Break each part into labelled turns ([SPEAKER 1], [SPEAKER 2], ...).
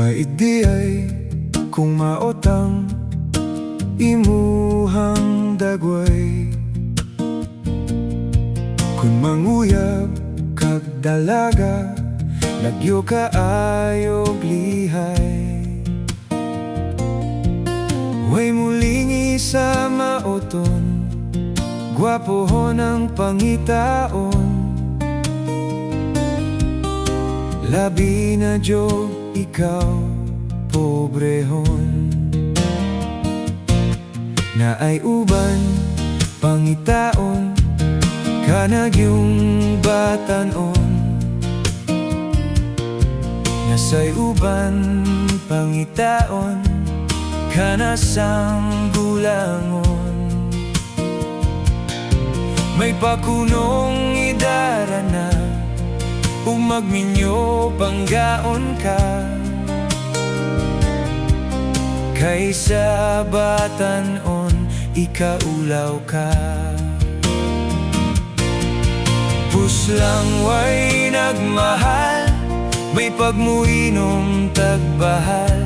[SPEAKER 1] Pait diay kung maotang imuhang dagway. Kung manguyab kag dalaga, lagyo kaayo lihay. Way mulingi sa maoton, gwapohon ang pangitaon. Labi na jud ikaw, pobrehon. Naay uban pangitaon, kana gyung batan-on. Nasay uban pangitaon, kana sang gulangon. May pakunong idara na, ug magminyo panggaon ka. Kaysa batan-on, ikaulaw ka. Puslang way nagmahal, may pagmuinom tagbahal.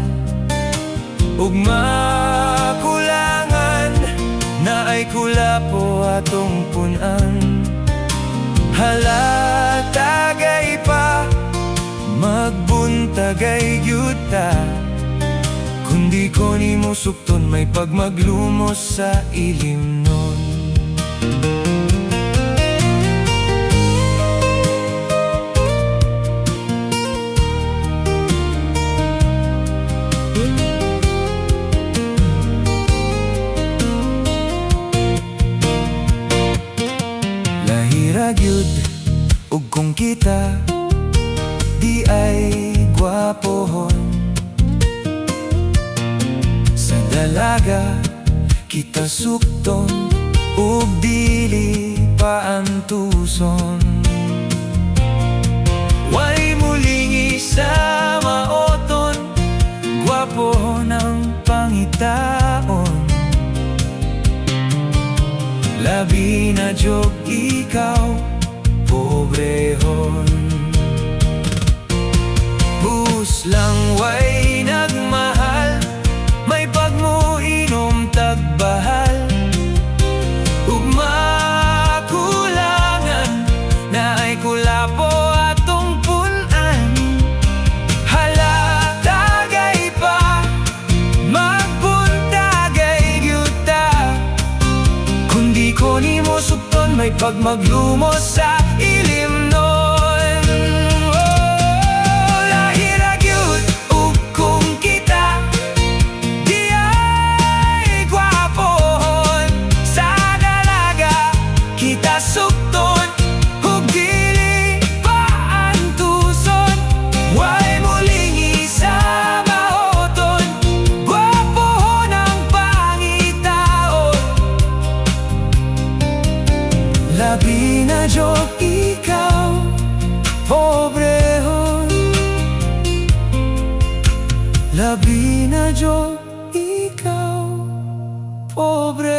[SPEAKER 1] Ug makulangan, naay kulapo atong punan. Hala, tagay pa, magbuntagay gyud ta. Kung di ko nimo sukton, may pagmaglumos sa ilimnon. Lahira gyud ug kung kita di ay gwapohon. Sa dalaga kita sukton ug dili paantuson. Way mulingi sa maoton, gwapohon ang pangitaon. Labi na jud ikaw, pobrehon. Puslang way nagmahal, may pagmuinom tagbahal. Ug makulangan, naay kulapo atong punan. Hala, tagay pa, magbuntagay gyud ta. Kung di ko nimo sukton, may pagmaglumos sa ilimnon. Oh, lahira gyud ug kung kita di ay gwapohon. Sa dalaga kita sukton ug dili paantuson. Way mulingi sa maoton, gwapohon ang pangitaon. Labi na jud ikaw, pobrehon. Labi na jud ikaw, pobrehon.